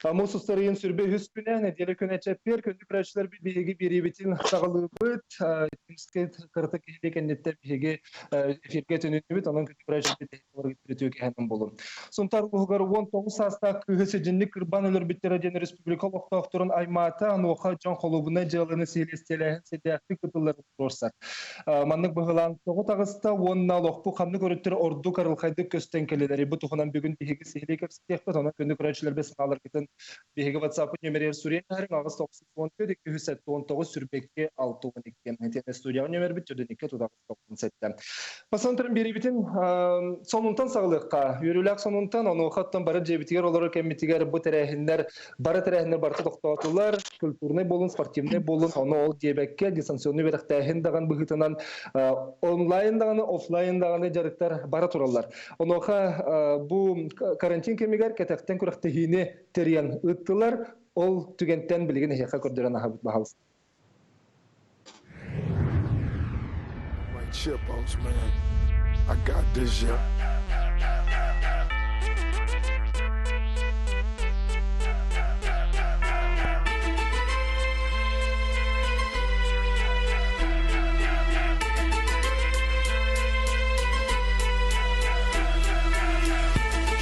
Муус устарыйын сүрбэ үһүс күнэ, нэдиэлэ күнэ чэппиэр, күндү көрөөччүлэр биһиги биэриибитин саҕалыыбыт. Кырата киһи кэнниттэн биһиги эфиргэ төнүннүбүт, онон күндү көрөөччүлэрбит үтүө кэһэнэн буолун. Сунтаар улууһугар 19 саастаах кыыһы сидьинник кырбаан өлөрбүттэрэ диэн республика олохтоохторун аймаата, онуоха дьон холуобунай дьыаланы сиэлиэстийэлээһин сирдээхтик ытылларын туруорсар. Маннык быһылаан тоҕо таҕыста уонна олохпу ханнык өрүттэр ордук арылхайдык көстөн кэлэлэрий? Бу туһунан бүгүн биһиги сиһилии кэпсэтиэхпит. Онон күндү көрөөччүлэрбит санааларгытын биһиги WhatsApp нүөмэригэр суруйан таһаарыҥ 894 279 сүрбэкки 62. Итиэннэ студияҕа нүөмэрбит 42 97. Бастатан биэрибитин сонунтан саҕалыахха. Үөрүүлээх сонунтан, онуоха оттон бары дьиэбитигэр олорор кэммитигэр бу тэрээһиннэр бары тэрээһиннэр барыта тохтоотулар. Культурнай буолун, спортивнай буолун, ону ол диэбэккэ дистанционный үөрэхтээһин даҕаны быһыытынан онлайн даҕаны, офлайн даҕаны дьарыктар бара тураллар. Онуоха бу карантин кэмигэр кэтэхтэн күрэхтэһиини тэрийэн ыыттылар. Ол түгэнтэн билигин эһиэхэ көрдөрөн аһабыт баһалыста. My chip ups, man. I got this, yeah.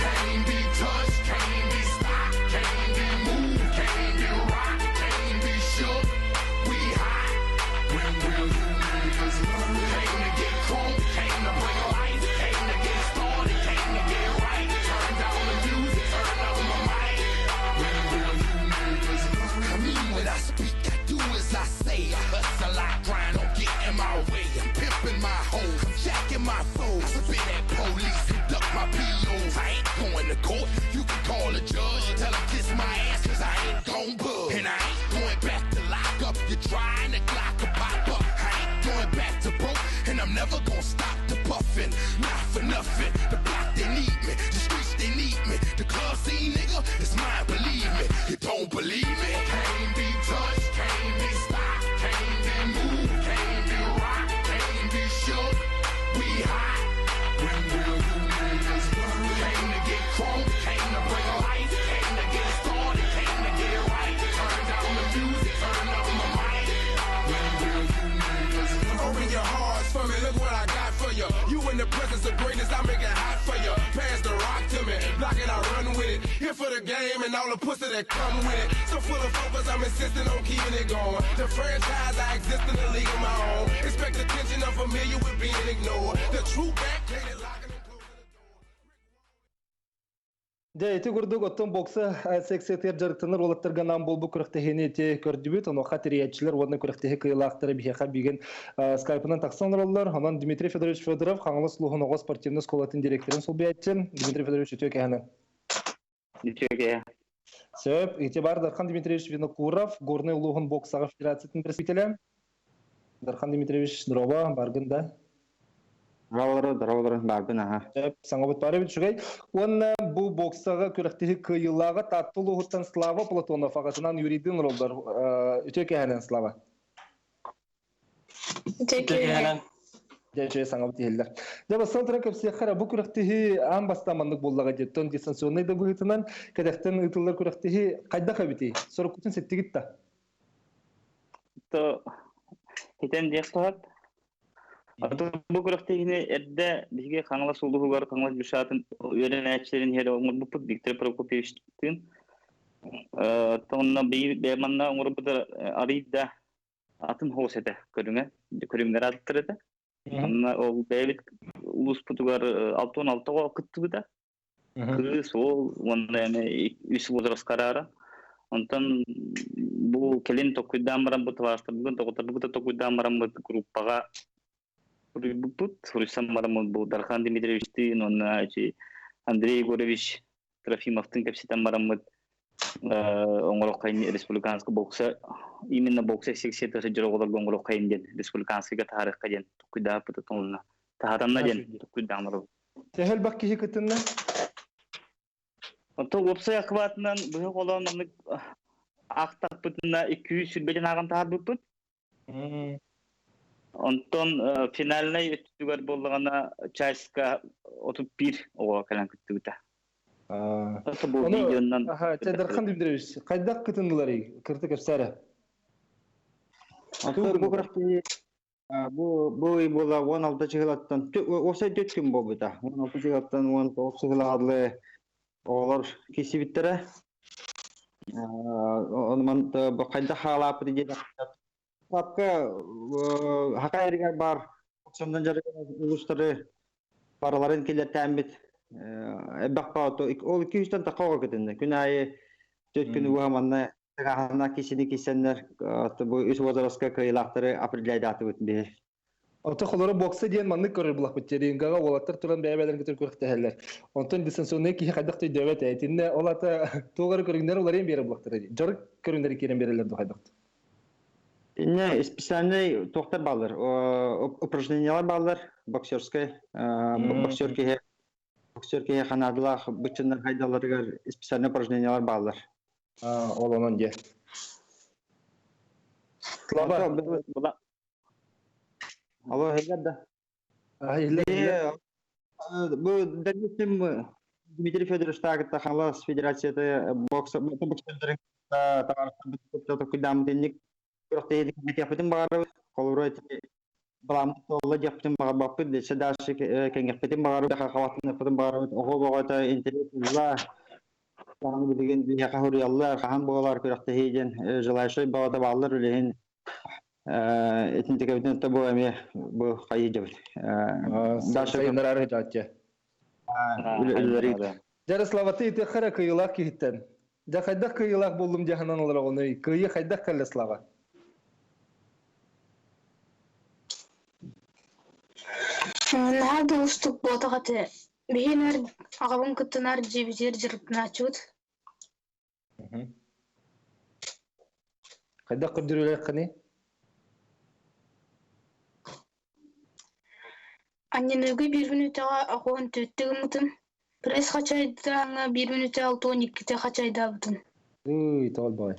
Can't be touched, can't be stopped, can't be moved, can't be rocked, can't be shook. We hot. When will you niggas learn? Came to get crunk, came to bring life, came to get started, came to get right. Turn down the music, turn up my mic. When will you niggas learn? I mean what I speak, I do as I say. I hustle, I grind, don't get in my way. I'm pimping my hoes, I'm jacking my foes. Spit at police, conduct my POs. I ain't going to court, you can call a judge. Tell him kiss my ass, cause I ain't gon' budge. And I ain't going back to lock up. You're trying to Glock a pop up. I ain't going back to broke, and I'm never gonna stop the puffin'. Not for nothing. The block, they need me. The streets, they need me. The club scene, nigga, it's mine, believe me. You don't believe me? Can't be touched, can't be stopped, can't be moved, can't be rocked, can't be shook. We hot. When will you niggas learn? Came to get crunk, came to bring life, came to get started, came to get right. Turn down the music, turn up my mic. When will you niggas learn? Open your hearts for me, look what I got for you. You in the presence of greatness, I make it hot for you. Pass the rock to me, block it, I run with it. Here for the game and all the pussy that come with it. So full of focus, I'm insisting on keeping it going. The franchise, I exist in a league of my own. Expect attention, I'm familiar with being ignored. The true back, locking and closing the door. Дьэ, ити курдук оттон бокса секциятыгар дьарыктанар уолаттарга анаан буолбут күрэхтэһиини ити көрдүбүт. Онуоха тэрийээччилэр уонна күрэхтэһии кыайыылаахтара биһиэхэ бүгүн скайпынан тахсан олороллор. Онон Дмитрий Федорович Федоров, Хаҥалас улууһун оҕо спортивнай оскуолатын директорын солбуйааччы. Дмитрий Федорович, үтүө кэһэнэ. Үтүө кэһэ. Сөп. Ити бар Дархан Дмитриевич Винокуров, Горнай улууһун боксаҕа федерациятын представителэ. Дархан Дмитриевич, здорово, баргын да? Здорово, здорово, барбын аха. Саҥабыт бары үчүгэй. Уонна бу боксаҕа күрэхтэһии кыайыылааҕа Таатта улууһуттан Слава Платонов аҕатынан Юрийдыын олордор. Үтүө кэһэнэн, Слава. Үтүө кэһэнэн. Дьэ, үчүгэй саҥабыт иһиллэр. Дьэ, бастан туран кэпсиэххэ эрэ, бу күрэхтэһии аан бастаан маннык буоллаҕа диэттэн дистанционнай да быһыытынан кэтэхтэн ыытыллар күрэхтэһии хайдах эбитий? Соруккутун ситтигит да? То хитэн диэх туһат. Бу күрэхтэһиини эрдэ биһиги Хаҥалас улууһугар Хаҥалас Бюшатын үөрэнээччилэрин иһэр оҥорбуппут Виктор Прокопьевичтыын. Онно манна оҥорбута арыйда атын хоус этэ көрүҥэ, көрүҥнэр ааттар этэ. Онно ол бэйэбит улууспутугар 66 кыттыбыта. Кыыс, уол уонна эмэ үс возраст караара. Онтон бу кэлин токуйдаан баран бу табаарыстарбытын тоҕотторбут токуйдаан бараммыт группаҕа суруйбуппут. Суруйсан бараммыт бу Дархан Дмитриевичтыын уонна Андрей Егорович Трофимовтыын кэпсэтэн бараммыт оҥороххайын республиканскай бокса именно бокса секцията сылдьар оҕолорго оҥороххайын диэн республиканскайга таһаарыахха диэн токуйдааппыт онно таһаатанна диэн токуйдаан барабыт. Төһө элбэх киһи кытынна? Онтон уопсай акыбаатынан быһа холоон маннык аахтахпытына 200 ааҕан таһаарбыппыт. Онтон финальнай өттүгэр буоллаҕына чааска 31 оҕо кэлэн кыттыбыта. Бу Ону видеонан аха Чадархан Дмитриевич хайдах кытынныларый? Кырты кэпсээрэ. Оттон бу күрэхтэһии бу бу ый буола 16 чыһылаттан уопсай 4 күн буолбута. 16 чыһылаттан 19 чыһылаҕа оҕолор киирсибиттэрэ. Ону хайдах хаалааппыт диэн Папка Хака эригэр баар соннон дьарыгар улуустары барыларын киллэртээммит элбэх ол 200-тэн тахха оҕо кытынна. Күн аайы 4 күн уһа манна тыҥааһынна кисини киссэннэр бу үс возраска кыайыылаахтары определяйдаатыбыт биһи. Ото холоро бокса диэн маннык көрөр булахпыт Терингаҕа уолаттар туран бэйэ-бэйэлэрин кытары күрэхтэһэллэр. Онтон дистанционнай киһи хайдах да өйдөөбөт ээ. Итиннэ ол ата туох эрэ көрүҥнэр уларыйан биэрэр булахтара дии. Дьарык көрүҥнэри киирэн биэрэллэр дуу хайдах. Инне специальный туохтар бааллар, упражнениялар бааллар, боксерскай, боксер киһи боксер киһи ханаадалаах быччыннар хайдалларыгар специальный упражнениялар бааллар. Ол онон диэ. Слава. Алло, иһиллэр да? Иһиллэр, иһиллэр. Бу допустим, Дмитрий Федорович кытта Хаҥалас Федерацията бокс боксердарын табаарыстарбыт инник күрэхтэһиитин баҕарабыт. Холобура, ити балааммыт туолла диэхпитин баҕарбаппыт, дальше дальше кэҥэхпитин баҕарабыт, хахалатыныахпытын баҕарабыт. Оҕо бөҕөтө интэриэс ылла. Даҕаны билигин биһиэхэ суруйаллар, хаһан буолар күрэхтэһии диэн желающай баҕата бааллар үлэһин итинтикэбитин бу эмиэ бу хайыы Даша сайыннарар дьааччы. Ярослава, ты ити хара кыйылаах киһиттэн. Дьэ хайдах кыйылаах буоллум дьаһанан олороҕунуй? Кыйы хайдах кэллэ Слава? Наһаа да уустук буотах этэ. Биһиэнэр аҕабын кыттынар дьиэбитигэр дьарыктанааччыбыт. Хайдах көрдөрүүлээххиний? Анньыныыга биир мүнүүтэҕэ оҕуһун түөттэ гыммытым, пресс хачайдааҥҥа биир мүнүүтэ 62-тэ хачайдаабытым. Ый, тоҕол баҕай.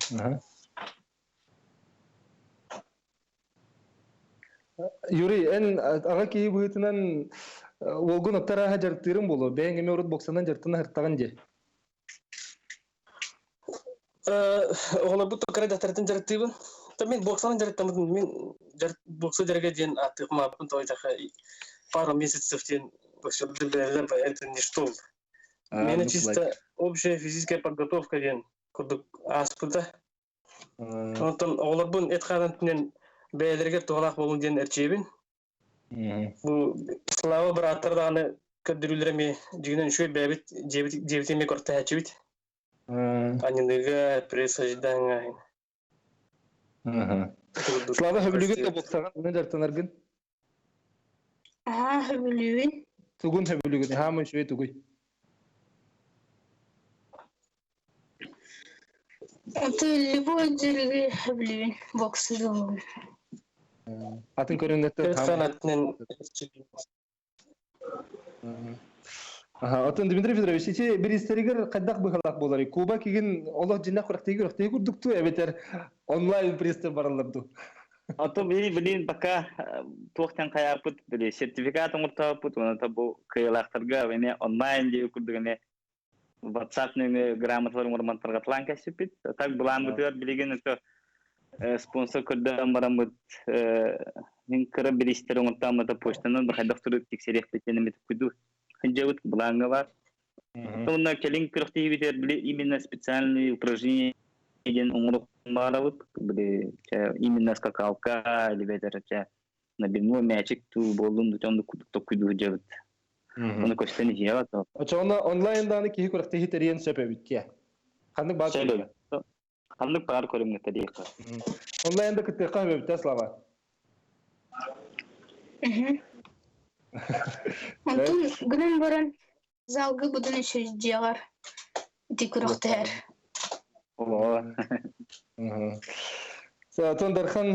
Юрий, эн аҕа киһи быһыытынан уолгун оттор ааһа дьарыктыырын буолуо. Бэйэҥ эмиэ урут боксанан дьарыктана сыртаҕын дии. Оҕолорбут кыра дьахтартан дьарыктыыбын. Мин боксанан дьарыктаммытым. Мин бокса дьарыга диэн ааттыахым ааппын тоҕо пару месяцев диэн боксердар это ничто. Мені чисто общая физическая подготовка диэн курдук ааспыта. Онтон оҕолорбун эт-хаанан түнэн бэйэлэригэр туһалаах буолун диэн эрчийэбин. Бу Слава бырааттар даҕаны көрдөрүүлэрэ эмиэ дьиҥинэн үчүгэй бэйэбит дьиэбит дьиэбитин эмиэ көртөһөөччүбүт. Аньыныыга, пресс-ожиданиеҥа Слава сөбүлүүгүн да боксаҕын уна дьарыктанаргын? Аһаа, сөбүлүүбүн. Тугун сөбүлүүгүн? Хаамын үчүгэй тугуй? Аты любой дьарыгы сөбүлүүбүн, боксы да буоллун. Атын көрүҥнэртэн Эт-хаан Аха, оттон Дмитрий Федорович, ити бириистэригэр хайдах быһалаах буоларый? Куба кигин олох дьиннэх күрэхтэһии күрэхтэһии курдук дуу, эбэтэр онлайн приестер бараллар дуу? Ото били билин пока туохтан хайааппыт били сертификат оҥортооппут уонна бу кыайыылаахтарга эмиэ онлайн диэ курдук эмиэ WhatsApp нөҥүө грамоталар оҥормон тарҕатылаан кэпсиппит. Так былааммытыгар билигин это спонсор көрдөөн бараммыт мин кыра бириистэр оҥортооммута почтанан хайдах турук тиксэриэхпит диэн эмит куду сылдьабыт былааҥҥа бар. Онно кэлин күрэхтэһиибитигэр били именно специальные упражнения диэн оҥоруох баарабыт. Били именно скакалка или бэтэр набивной мячик туу буоллун дутон токкуйдуу сылдьабыт. Ону көстөн иһиэҕэ то. Очоҕуна онлайн даҕаны киһи күрэхтэһии тэрийэн сөп эбит дии. Ханнык баар көрүҥ? Ханнык баар көрүҥҥэ тэрийиэххэ? Онлайн да кыттыахха сөп эбит Слава. Онтон гынан баран залга будун үчүгэй дьиэҕэр ити күрэхтэһэр. Отон Дархан,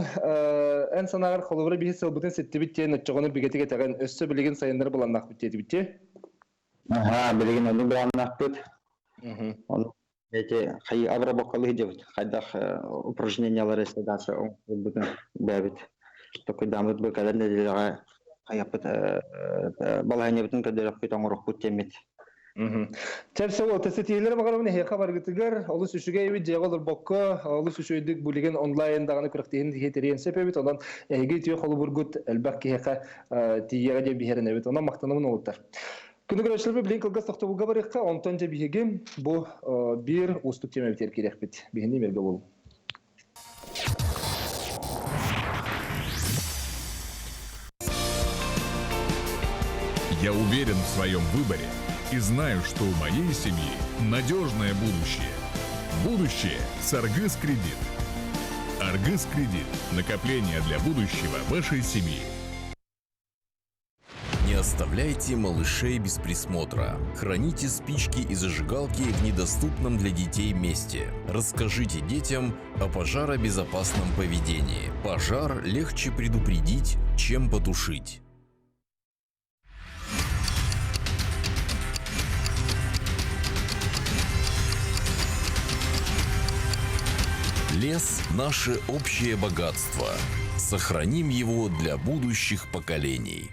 эн санааҕар холобура биһи сылбытын ситтибит диэн оччоҕуна бигэтик этэҕин, өссө билигин сайыннары быланнаахпыт диэтибит дии? Аха, билигин оннук былааннаахпыт. Ону эти хай обработкалыы сылдьабыт. Хайдах упражнениялары дальше оҥорбутун бэйэбит токуйдааммыт бу кэлэр нэдиэлэҕэ хайаппыт балаһыанньабытын көрдөрөхпүт, оҥорохпут диэммит. Чэпсэ ол тэсэтиилэр баҕарабын эһиэхэ баргытыгар олус үчүгэй эбит дьиэҕэ олорбокко олус үчүгэйдик булигин онлайн даҕаны күрэхтэһиини тиһиэтэриэн сөп эбит онон эһиги үтүө холобургут элбэх киһиэхэ тиийиэҕэ диэн биһэрэн эбит онон махтанабын уолаттар. Күнү көрөөччүлэрбит билигин кылгас тохтобулга барыахха онтон дьэ биһиги бу биир уустук тиэмэбитигэр киириэхпит. Биһини мэргэ буолуҥ. Я уверен в своем выборе и знаю, что у моей семьи надежное будущее. Будущее с Аргыс Кредит. Аргыс Кредит. Накопление для будущего вашей семьи. Не оставляйте малышей без присмотра. Храните спички и зажигалки в недоступном для детей месте. Расскажите детям о пожаробезопасном поведении. Пожар легче предупредить, чем потушить. Лес – наше общее богатство. Сохраним его для будущих поколений.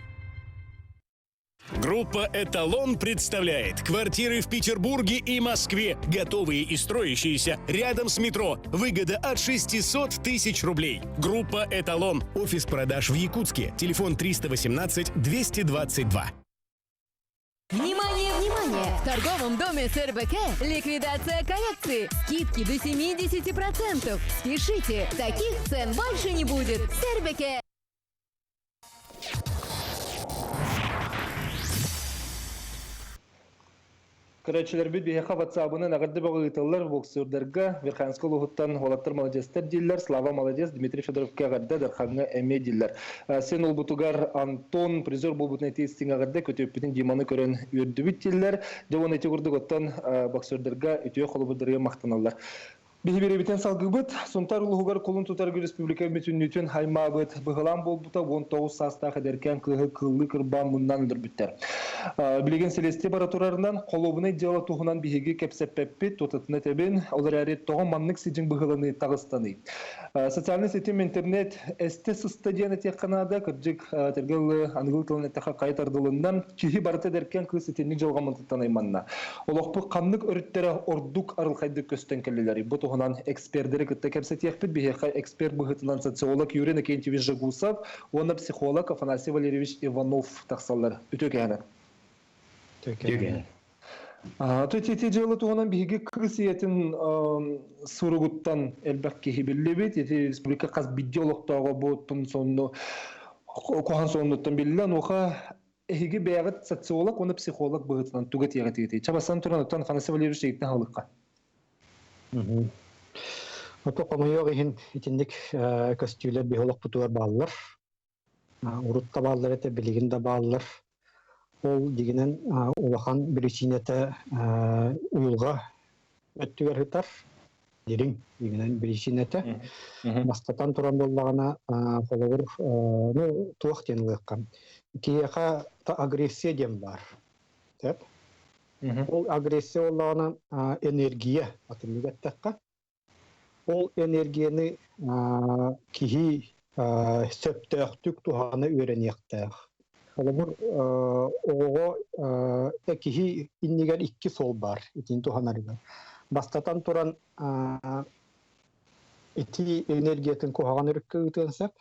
Группа «Эталон» представляет квартиры в Петербурге и Москве, готовые и строящиеся рядом с метро. Выгода от 600 тысяч рублей. Группа «Эталон». Офис продаж в Якутске. Телефон 318 222. Внимание, внимание! В торговом доме СРБК ликвидация коллекции. Скидки до 70%. Спешите, таких цен больше не будет. СРБК. Көрөөччүлэрбит биһиэхэ ватсабынан эҕэрдэ бөҕө ыыталлар боксердарга Верхоянскай улууһуттан уолаттар молодецтар дииллэр, Слава молодец, Дмитрий Федоровка эҕэрдэ, Дархаҥҥа эмиэ дииллэр. Сен уолбутугар Антон призер буолбутун этии истиҥ эҕэрдэ, көтүөппүтүн Диманы көрөн үөрдүбүт дииллэр. Дьэ уонна ити курдук оттон боксердарга үтүө холобурдарыгар махтаналлар. Биһибирибитин салгыбыт Сунтар улууһугар кулун тутарга республика бүтүннүүтүн аймаабыт быһылаан буолбута 19 саастаах эдэркээн кыыһы кыыллыы кырбаан муннан өлөрбүттэр. Билигин силиэстийэ бара турарынан холуобунай дьыала туһунан биһиги кэпсэппэппит, тутатына этэбин, ол эрээри тоҕо маннык сидьиҥ быһыланыы таҕыстаный? Социальнай ситим интернет эстэ сыста диэн этиэххэ наада, кырдьык тэргэл аныгы тылын эттэххэ хайа тардылынна, киһи барыта эдэркээн кыыс итинник дьылҕаммытыттан айманна. Олохпут ханнык өрүттэрэ ордук арылхайдык көстөн кэллилэр? Бу туһунан экспердэри кытта кэпсэтиэхпит. Биһиэхэ эксперт быһыытынан социолог Юрий Иннокентьевич Жагусов уонна психолог Афанасий Валерьевич Иванов тахсаллар. Үтүө кэһэнэ. Үтүө Ити дьыала туһунан биһиги кыыс ийэтин суругуттан элбэх киһи биллибит. Ити республика хас биирдии олохтооҕо буоттун сонну куһаҕан соннуттан биллэ. Онуоха эһиги бэйэҕит социолог уонна психолог быһыытынан тугу этиэҕитий? Чабасан туран оттон Афанасий Валерьевич эйигиттэн аһылыкка. Ото хомойуох иһин итинник көстүүлэр биһи олохпутугар бааллар. Урут да бааллар этэ, билигин да бааллар. Ол дигинэн улахан биричиинэтэ уйулҕа өттүгэр сытар. Дириҥ дигинэн биричиинэтэ. Бастатан туран буоллаҕына, холобур, ну, туох диэн ылыахха. Киһиэхэ агрессия диэн баар. Сөп. Ол агрессия буоллаҕына энергия атыннык эттэххэ. Ол энергияны киһи сөптөөхтүк туһана үөрэниэхтээх. Холобур, оҕоҕо киһи иннигэр икки суол баар итини туһанарыгар. Бастатан туран, ити энергиятын куһаҕан өрүккэ ыытыан сөп.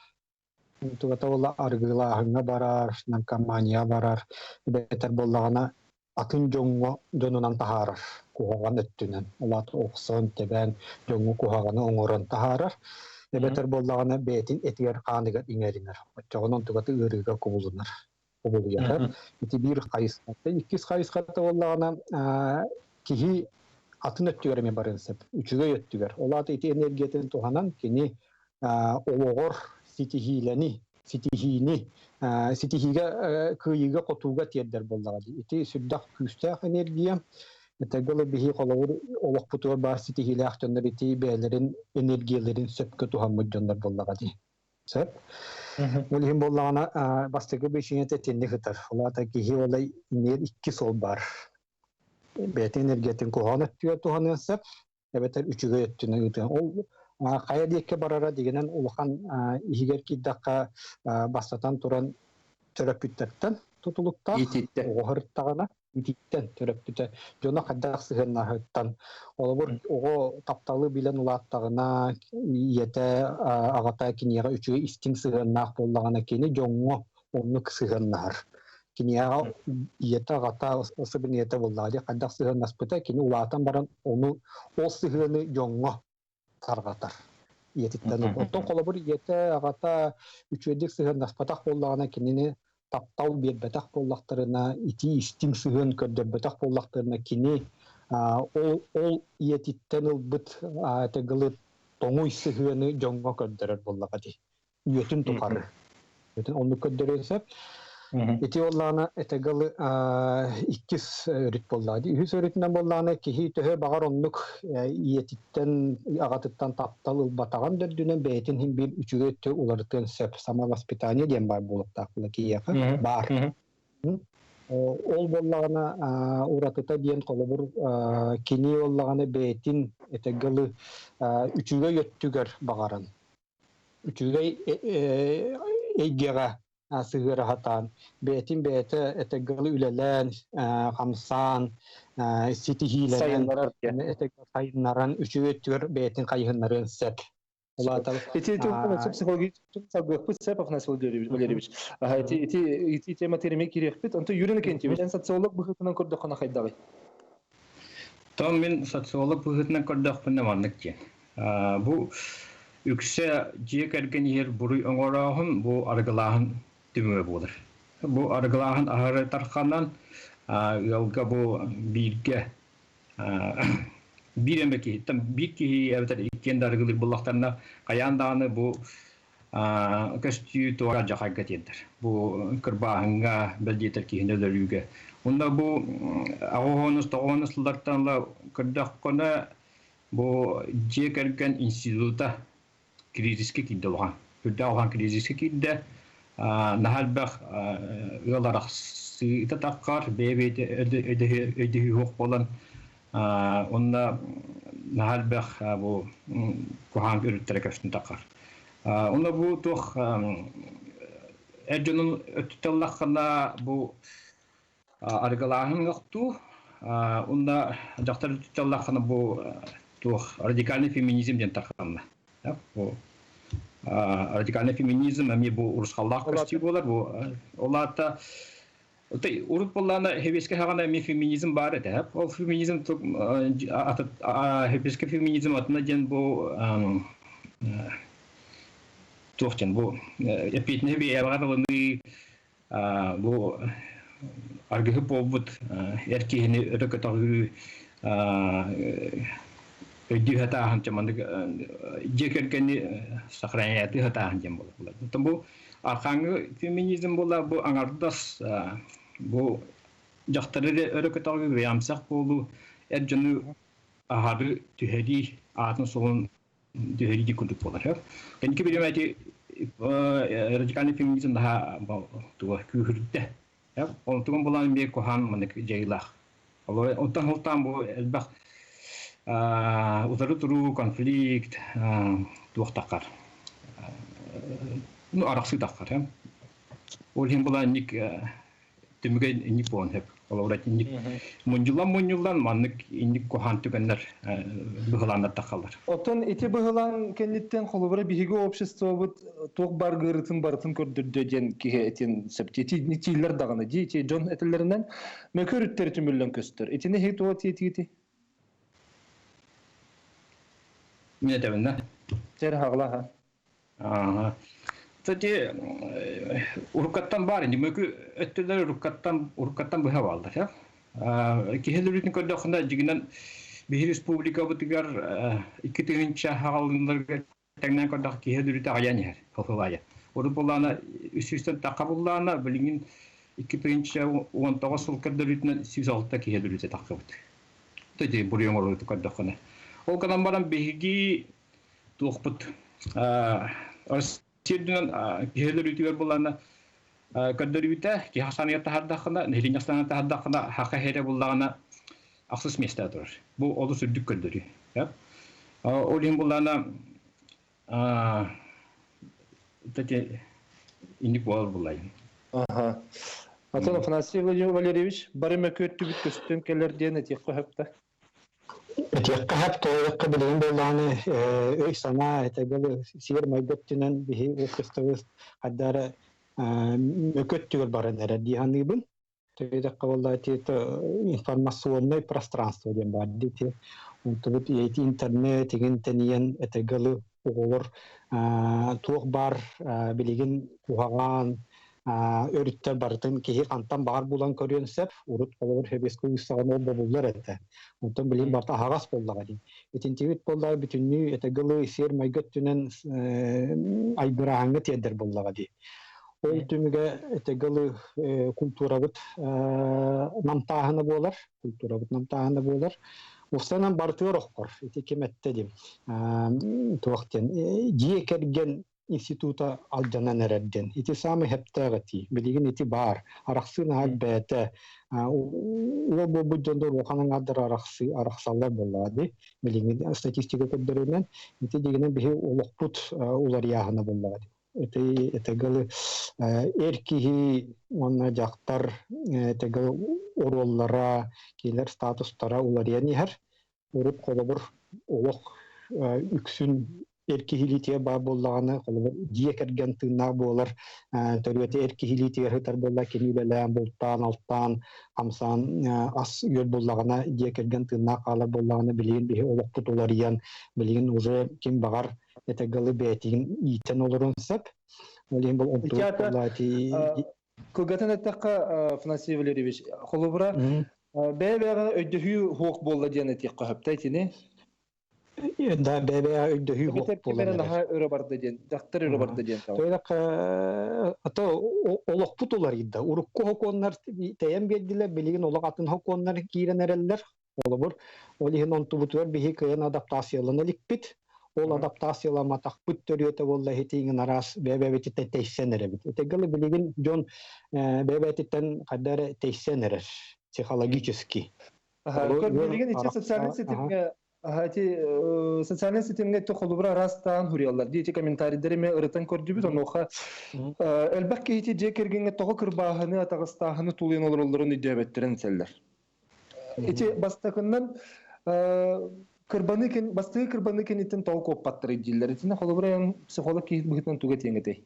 Тугата буолла арыгылааһыҥҥа барар, наркомания барар, эбэтэр буоллаҕына атын дьоҥҥо дьонунан таһаарар куһаҕан өттүнэн улаат охсон тэбээн дьоҥҥо куһаҕаны оҥорон таһаарар эбэтэр буоллаҕына бэйэтин этигэр хааныгар иҥэринэр оччоҕуна онтугата ыарыыга кубулунар кубулуйар ити биир хайысхата иккис хайысхата буоллаҕына киһи атын өттүгэр эмиэ барыан сөп үчүгэй өттүгэр ол аата ити энергиятын туһанан кини олоҕор ситиһиилэни ситиһиини ситиһиигэ кыайыыга-хотууга тиэрдэр буоллаҕа дии. Ити сүрдээх күүстээх энергия. Этэргэ биһи холобур олохпутугар баар ситиһиилээх дьоннор ити бэйэлэрин энергияларын сөпкө туһаммыт дьоннор буоллаҕа дии. Сөп. Ол иһин буоллаҕына бастакы биричиинэтэ итинник ытар. Ол аата киһи ол иннигэр икки суол баар. Бэйэтин энергиятын куһаҕан өттүгэр туһаныан сөп, эбэтэр үчүгэй өттүнэн ыытыан. Ол хайа диэки барара дигинэн улахан иһигэр киирдэххэ бастатан туран төрөппүттэртэн тутулуктаах оҕо сырыттаҕына. Ититтэн төрөппүтэ дьоно хайдах сыһыаннаһыттан олобур оҕо тапталы билэн улааттаҕына ийэтэ аҕата киниэхэ үчүгэй истиҥ сыһыаннаах буоллаҕына кини дьоҥҥо оннук сыһыаннаһар киниэхэ ийэтэ аҕата особенно ийэтэ буоллаҕа дии хайдах сыһыаннаспыта кини улаатан баран ону ол сыһыаны дьоҥҥо тарҕатар ийэтиттэн. Оттон холобур ийэтэ, аҕата үчүгэйдик сыһыаннаспатах буоллаҕына, кинини таптал биэрбэтэх буоллахтарына, итии истиҥ сыһыан көрдөрбөтөх буоллахтарына, кини ол ол ийэтиттэн ылбыт тыгылы тоҥуй сыһыаны дьоҥҥо көрдөрөр буоллаҕа дии. Үйэтин тухары. Оннук көрдөрүөн сөп. Ити буоллаҕына этэгалы иккис өрүт буоллаҕа. Үһүс өрүтүнэн буоллаҕына киһи төһө баҕар оннук ийэтиттэн, аҕатыттан таптал ылбатаҕын да үрдүнэн бэйэтин иһин биир үчүгэй өттү уларытыан сөп. Самовоспитание диэн баар буолуохтаах була киһиэхэ баар. Ол буоллаҕына уратыта диэн холобур кини буоллаҕына бэйэтин этэгалы үчүгэй өттүгэр баҕаран үчүгэй эйгэҕэ сыһыара сатаан, бэйэтин бэйэтэ этэҥҥэ үлэлээн, хамсаан, ситиһиилэнэн, сайыннаран үчүгэй өттүгэр бэйэтин хайыһыннарыан сөп. Ити психологически салгыахпыт сөп, Афанасий Валерьевич. Ити ити ити тема тереме кириэхпит. Онто Юрий Иннокентьевич, эн социолог быһыытынан көрдөххүнэ хайдаҕый? Том мин социолог быһыытынан көрдөхпүнэ маннык диэн. Бу үксэ дьиэ кэргэн иһэр буруй оҥорооһун бу арыгылааһын түмүгэ буолар. Бу арыгылааһын аһары тарханан ыалга бу бииргэ биир эмэ киһиттэн биир киһи эбэтэр иккиэн да арыгылыыр буоллахтарына хайаан даҕаны бу көстүү туора дьахайга тиэрдэр. Бу кырбааһыҥҥа, бэл диэтэр киһини өлөрүүгэ. Уонна бу аҕыс тоҕуонус сыллартан ыла көрдөххүнэ Бу дьиэ кэргэн института кризискэ киирдэ улахан. Үрдээх улахан кризискэ киирдэ. Наһаа элбэх ыал арахсыыта таххар, бэйэ-бэйэтэ өйдөһүү суох буолан, онно наһаа элбэх бу куһаҕан өрүттэрэ көстөн таххар. Онно бу туох эр дьонун өттүттэн ыллаххына бу арыгылааһын охтуу уонна дьахтар өттүттэн бу туох радикальный феминизм диэн тарханна. Бу радикальный феминизм эмиэ бу урусхаллаах көстүү буолар. Бу ол аата урут буоллаана хебеске хаҕана эмиэ феминизм баар этэ. Ол феминизм хебеске феминизм атына диэн бу туох диэн бу эппиэтинэһи бэйэҕэр ылыныы Бу аргыһы буолбут эр киһини өрө көтөҕүү өйдүү сатааһын маннык дьиэ кэргэни сохраняты сатааһын диэн буолар. Оттон бу архааҥҥы феминизм буолар бу аҥардас бу дьахтары өрө көтөҕүү бэйэмсэх буолуу эр дьону аһары түһэрии аатын-суолун түһэрии курдук буолар. Кэнники бириэмэ ити радикальный феминизм наһаа туга күүһүрдэ. Онтугун булан эмиэ куһаан маннык дьайыылаах. Онтон сылтаан бу элбэх утары туруу конфликт туох таххар. Ну арахсыы таххар. Ол иһин булан ник түмүгэ инник буолан сөп. Холобура инник мунньуллан-мунньуллан маннык инник куһаан түгэннэр быһылааннар тахаллар. Оттон ити быһылаан кэнниттэн холобура биһиги обществобыт туох бар ыарыытын барытын көрдөрдө диэн киһи этин сөп. Ити тииллэр даҕаны дии ити дьон этэллэринэн мөкү өрүттэри түмүллэн көстөр. Итини иһи туох тиэтигити? Мин этэбин да. Чэр хаҕла Ааһа. Кстати, уруккаттан баар ини мөкү өттүлэр уруккаттан уруккаттан быһа бааллар. Киһи өлөрүүтүн көрдөххүнэ дьигинэн биһи республикабытыгар 2000 хаҕалыннарга тэҥнээн көрдөх киһи өлөрүүтэ аҕыйаан иһэр хылхылаайа. Урут буллаана 300-тэн тахха буллаана билигин 2019 сыл көрдөрүүтүнэн 106 киһи өлөрүүтэ тахсыбыт. Ити буруйун оҥорууту көрдөххүнэ. Ол гынан баран биһиги туохпут Россия үрдүнэн киһи өлөрүүтүгэр буллаҕына көрдөрүүтэ киһи ахсааныгар таһаардаххына нэһилиэнньэ ахсааныгар таһаардаххына хаха иһэрэ буллаҕына ахсыс миэстэҕэ турар. Бу олус үрдүк көрдөрүү. Ол иһин буллаҕына инник буолар буллайын. Аха. Атын Афанасий Валерьевич бары мөкүөттүбүт көстөн кэлэр диэн этиэххэ сөптө. Этиэххэ сөп, тоҕо билигин буоллаҕына өй-санаа этэбил сиэр-майгы өттүнэн биһи обществобыт хайда эрэ мөкү өттүгэр баран эрэр дии саныыбын. Төһөдөххө буолла ити информационное пространство диэн баар дии ити. Онтубут ити интернет игин тэнийэн этэгалы оҕолор туох баар билигин куһаҕан өрүттэр барытын киһи хантан баҕар булан көрүөн сөп. Урут холобур сэбиэскэй уйсаҕын ол бобуллар этэ. Онтон билигин барыта аһаҕас буоллаҕа дии. Итинтибит буоллаҕа бүтүннүү этэгылы сиэр-майгы өттүнэн айгырааһыҥҥа тиэрдэр буоллаҕа дии. Ол түмүгэ этэгылы культурабыт намтааһына буолар, культурабыт намтааһына буолар. Устанан барытыгар оххор, ити ким эттэ диим. Туох диэн, дьиэ кэргэн института алдьанан эрэр диэн. Ити саамай хэптээх этии. Билигин ити баар. Арахсыы наһаа элбээтэ. Уол буолбут дьоннор улахан аҥаардар арахсыы, арахсаллар буоллаҕа дии. Билиҥҥи статистика көрдөрүнэн, ити дигинэн биһи олохпут уларыйааһына буоллаҕа дии. Ити этэгэл эр киһи уонна дьахтар этэгэл оруоллара, кинилэр статустара уларыйан иһэр. Урут холобур олох үксүн эр киһи илиитигэр баар буоллаҕына, холобур дьиэ кэргэн тыыннаах буолар, төрүөтэ эр киһи илиитигэр сытар буолла, кини үлэлээн, бултаан, алтаан, хамсаан ас үөл буллаҕына, дьиэ кэргэн тыыннаах хаалар буоллаҕына, билигин биһи олохпут уларыйан, билигин уже ким баҕар этэгалы бэйэтин иитэн олорон сөп. Ол иһин бұл онтубут буолла Кылгатан эттэххэ, Афанасий Валерьевич, холобура, бэйэ-бэйэҕэ өйдөһүү хуох буолла диэн этиэххэ сөптө итини. Да, бэйэ-бэйэҕэ өйдөһүү хуох буолан эрэр. Наһаа өрө барда диэн, дьахтар өрө барда диэн. Төйдөххө, ато олохпут уларыйда. Урукку хокуоннар тэйэн биэрдилэр, билигин олох атын хокуоннар киирэн эрэллэр. Холобур, ол иһин онтубутугар биһи кыайан адаптациялана иликпит. Ол адаптацияламматахпыт төрүөтэ буолла иһитиҥин араас бэйэ-бэйэбититтэн тэйсэн эрэбит. Итигэл билигин дьон бэйэ-бэйэтиттэн хайда эрэ тэйсэн эрэр психологически. Билигин ити социальный ситимҥэ ити социальный ситимҥэ холобура араастаан хуруйаллар. Дии ити комментарийдары эмиэ ырытан көрдүбүт. Онуоха элбэх киһити дьиэ кэргэҥҥэ тоҕо кырбааһыны, атаҕастааһыны тулуйан олороллорун өйдөөбөттөрүн этэллэр. Ити бастакыннан кырбаны бастакы кырбаны кэнниттэн тоҕо куоппаттарый дииллэр. Итиннэ холобура эн психолог киһи быһыытынан тугу этиэҥ этэй?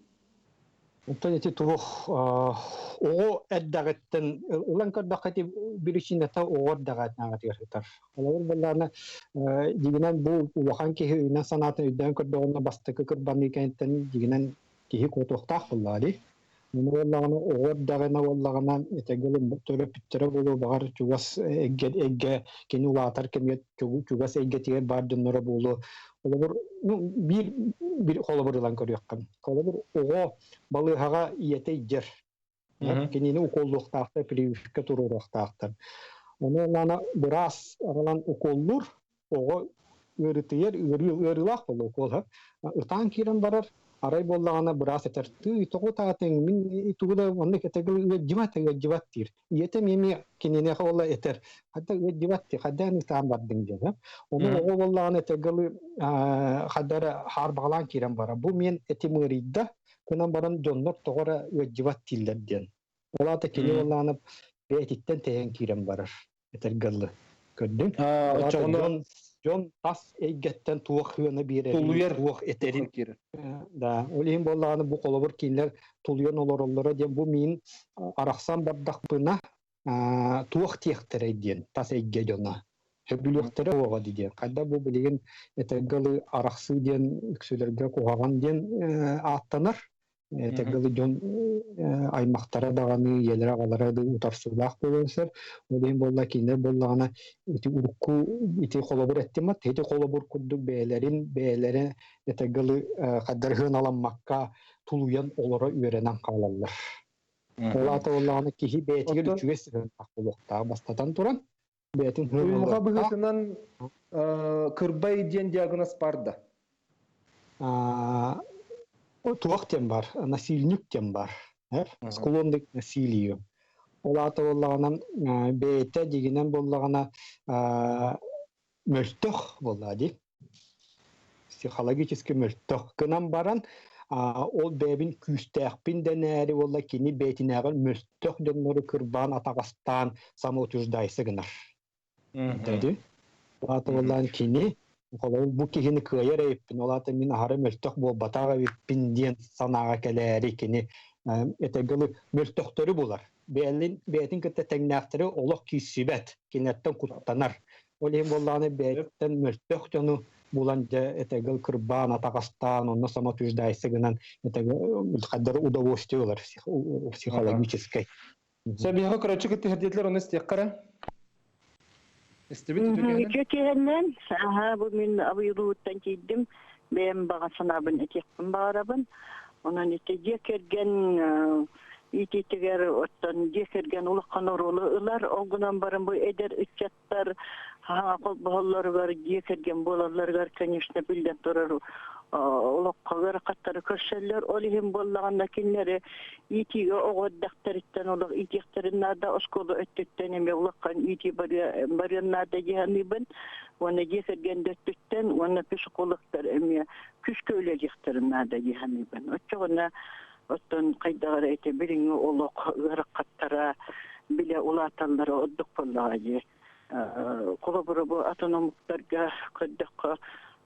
Оттон ити туох оҕо эрдэҕиттэн ылан көрдөххө ити биричиинэтэ оҕо эрдэҕиттэн сытар. Холобур буоллаҕына дьиҥинэн бу улахан киһи өйүнэн санаатын өйдөөн көрдөҕүнэ бастакы кырбаныы кэнниттэн дьиҥинэн киһи куотуохтаах буоллаҕа дии. Ону буоллаҕына оҕо эрдэҕинэ буоллаҕына этэҥҥэ төрөппүттэрэ буолуо баҕар чугас эйгэ эйгэ кини улаатар кэмигэр чугас эйгэтигэр баар дьонноро буолуо. Холобур, ну биир биир холобур ылан көрүөххэ. Холобур, оҕо балыыһаҕа ийэтэ илдьэр. Кинини уколлуохтаахтар, прививка туруоруохтаахтар. Ону ыллаана быраас аҕалан уколлуур, оҕо ыарытыйар, ыарыы ыарыылаах буолуо укуола. Ытаан киирэн барар, арай буоллаҕына быраас этэр, тыый, тоҕо ытаатыҥ, мин тугу да оннук этэгил ыалдьыбат, ыалдьыбат диир. Ийэтэ эмиэ киниэхэ буолла этэр, хадда ыалдьыбат дии, хайдаан ытаан бардыҥ диэн. Ону оҕо буоллаҕына этэгили хайда эрэ хаарбаҕалаан киирэн барар. Бу мин этим ыарыйда, гынан баран дьоннор тоҕо эрэ ыалдьыбат дииллэр диэн. Ол аата кини буоллаҕына бэйэтиттэн тэйэн киирэн барар. этэргэ дылы көрдүҥ. Дьон дьон тас эйгэттэн туох сыана биэрэрин, тулуйар туох этэрин да, ол иһин буоллаҕына бу холобур кинилэр тулуйан олороллоро диэн бу миин арахсан бардахпына туох диэхтэрэй диэн тас эйгэ дьоно сөбүлүөхтэрэ уоҕа диэн. Хайда бу билигин этэргэ дылы арахсыы диэн үксүлэргэ куһаҕан диэн ааттанар. Этэргэ дьон аймахтара даҕаны, ийэлэрэ аҕалара да утарсыылаах буолуон сөп. Ол иһин буолла кинилэр буоллаҕына ити урукку ити холобур эттим ат, ити холобур курдук бэйэлэрин бэйэлэрэ этэргэ хадарыһыаналаммакка тулуйан олоро үөрэнэн хаалаллар. Ол аата буоллаҕына киһи бэйэтигэр үчүгэй сыһыаннаах буолуохтаах бастатан туран бэйэтин Уйулҕа быһыытынан кырбай диэн диагноз бар да? Туох диэн бар, насильник диэн бар. Склонный к насилию. Ол аата буоллаҕына бэйэтэ дьигинэн буоллаҕына мөлтөх буоллаа дии. Психологически мөлтөх гынан баран. Ол бэйэбин күүстээхпин дэнээри уонна кини бэйэтинээҕэр мөлтөх дьоннору кырбаан атаҕастаан самоутверждайся гынар. Дэди. Ол аата кини холобур бу киһини кыайар эбиппин, ол аата мин аһара мөлтөх буолбатах эбиппин диэн санааҕа кэлээри кини этэргэ мөлтөхтөрү булар. Бэйэлин бэйэтин кытта тэҥнээхтэри олох киирсибэт, кинилэртэн куттанар. Ол иһин буоллаҕына бэйэтиттэн мөлтөх дьону булан дьэ этэгэл кырбаан атаҕастаан онно самоутверждайся гынан этэгэл удовольствие ылар психологическай. Сәбиһэ көрөччү кыттыһэрдиэтилэр оны истиэххэ эрэ. Истибит Үтүө киһиннэн, аха бу мин абыйылууттан тиийдим. Бэйэм баҕа санаабын этиэхпин баҕарабын. Онон ити дьиэ кэргэн иитиитигэр оттон дьиэ кэргэн улахан оруолу ылар. Ол гынан баран бу эдэр ыччаттар хаһаҥа холбоһоллоругар, дьиэ кэргэн буолалларыгар, конечно, биллэн турар олоххо ыарахаттары көрсөллөр. Ол иһин буоллаҕына кинилэри иитиигэ оҕо эрдэхтэриттэн олох иитиэхтэрин наада, оскуола өттүттэн эмиэ улахан иитии барыан наада дии саныыбын. Уонна дьиэ кэргэн да өттүттэн уонна психологтар эмиэ күүскэ үлэлиэхтэрин наада дии саныыбын. Оччоҕуна оттон хайдах эрэ ити билиҥҥи олох ыарахаттара билэ улааталлара ордук буоллаҕа дии. Холобура бу атын омуктарга көрдөххө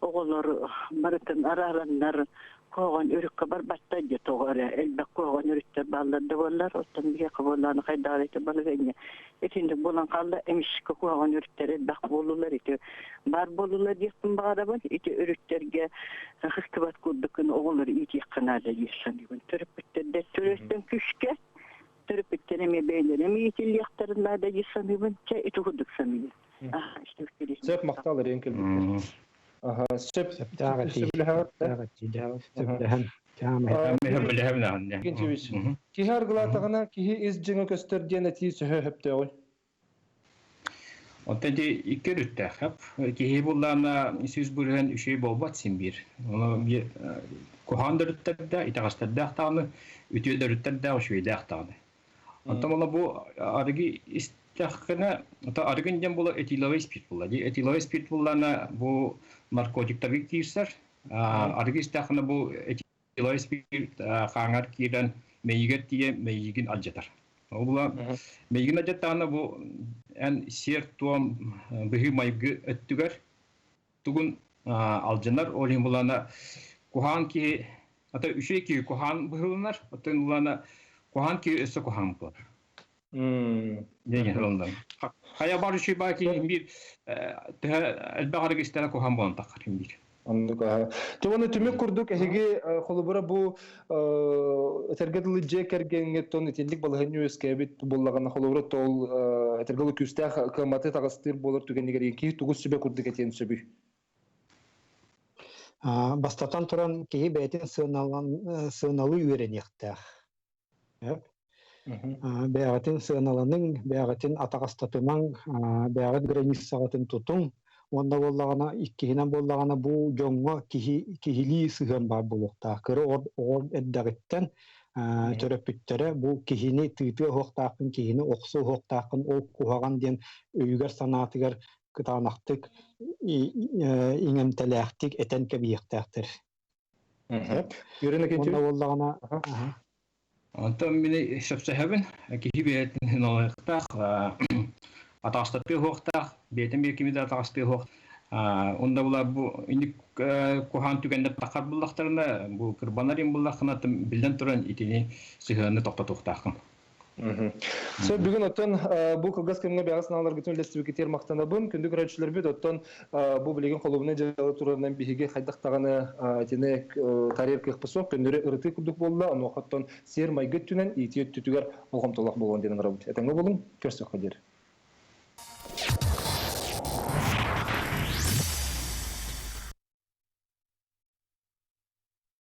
оҕолор барытын араараннар куһаҕан өрүккэ барбаттар дии тоҕо эрэ элбэх куһаҕан өрүттэр бааллар да буоллар оттон биһиэхэ буоллаҕына хайдах эрэ ити балаһыанньа итинник буолан хаалла эмискэ куһаҕан өрүттэр элбэх буоллулар ити баар буоллулар диэхпин баҕарабын ити өрүттэргэ сыстыбат курдук гына оҕолору иитиэххэ наада дии саныыбын төрөппүттэрдэ төрөттөн күүскэ төрөппүттэр эмиэ бэйэлэрэ эмиэ иитиллиэхтэрин наада дии саныыбын. Чэ, ити курдук саныыбын. Сөп махтал эрийэн кэлбиттэр. Аха, сөп. Сөптөөх Киһи аргылаатаҕына киһи ис дьиҥэ көстөр диэн этии сөһө сөптөөҕүй? Оттон ити икки өрүттээх. Киһи буллаана 100% үчүгэй буолбат син биир. Ону куһаҕан да өрүттэрдээх, итэҕэстэрдээх даҕаны, үтүө да өрүттэрдээх, үчүгэйдээх даҕаны. Оттон була бу арыгы истэххинэ, арыгын диэн була этиловый спирт була. Этиловый спирт буллаана бу наркотиктарга киирсэр. Арыгы истэххинэ бу этиловый спирт хааҥар киирэн мэйиигэр тиийэ мэйиигин алдьатар. Ол була мэйиигин алдьаттаҕына бу эн сиэр-туом быһыы-майгы өттүгэр тугун алдьанар, ол иһин булана куһаҕан киһи ата үчүгэй киһи куһаҕан быһыыланар, оттон булана куһаҕан киһи өссө куһаҕан буолар. Хайа бар үчүгэй баа киһи биир төһө элбэх арыгы истэрэ куһаҕан буолан таххар биир. Оннук аха. Дьэ уонна түмүк курдук эһиги холобура бу этэргэ дылы дьиэ кэргэҥҥэ тон итинник балаһыанньа үөскээбит буоллаҕына холобура тол этэргэ дылы күүстээх кыамматы таҕыстыыр буолар түгэнигэр киһи тугу сүбэ курдук этиэн сөбүй? Бастатан туран киһи бэйэтин сыаналыы үөрэниэхтээх. Бэйэҕитин сыаналаныҥ, бэйэҕитин атаҕастатымаҥ, бэйэҕит границаҕытын тутуҥ. Уонна буоллаҕына, иккиһинэн буоллаҕына, бу дьоҥҥо киһи киһилии сыһыан баар буолуохтаах. Кыра оҕо эрдэҕиттэн төрөппүттэрэ бу киһини тыытыа уһуохтааххын, киһини охсуо уһуохтааххын, ол куһаҕан диэн өйүгэр-санаатыгар кытаанахтык, иҥэмтэлээхтик этэн кэбиһиэхтээхтэр. Юрий Уонна буоллаҕына Онтон мин сөпсөһөбүн. Киһи бэйэтин ылыахтаах, атаҕастатыа суохтаах, бэйэтин биир кими да атаҕастыа суох. Онда була бу инник куһаан түгэннэр тахар буллахтарына, бу кырбанар им буллаххына, биллэн туран итини сыһыаны токтотуохтааххын. Сөп, бүгүн оттон бу кылгас кэмҥэ бэҕэс санааларгытын үллэстибиккитигэр махтанабын. Күндү көрөөччүлэрбит, оттон бу билигин холуобунай дьыала турарынан биһиги хайдах даҕаны итини тарыыр кыахпыт суох, көннөрү ырытыы курдук буолла. Онуоха оттон сиэр-майгы өттүнэн иитии өттүтүгэр болҕомтолоох буолуон диэн ыҥырабыт. Этэҥҥэ буолуҥ, көрсүөххэ диэри.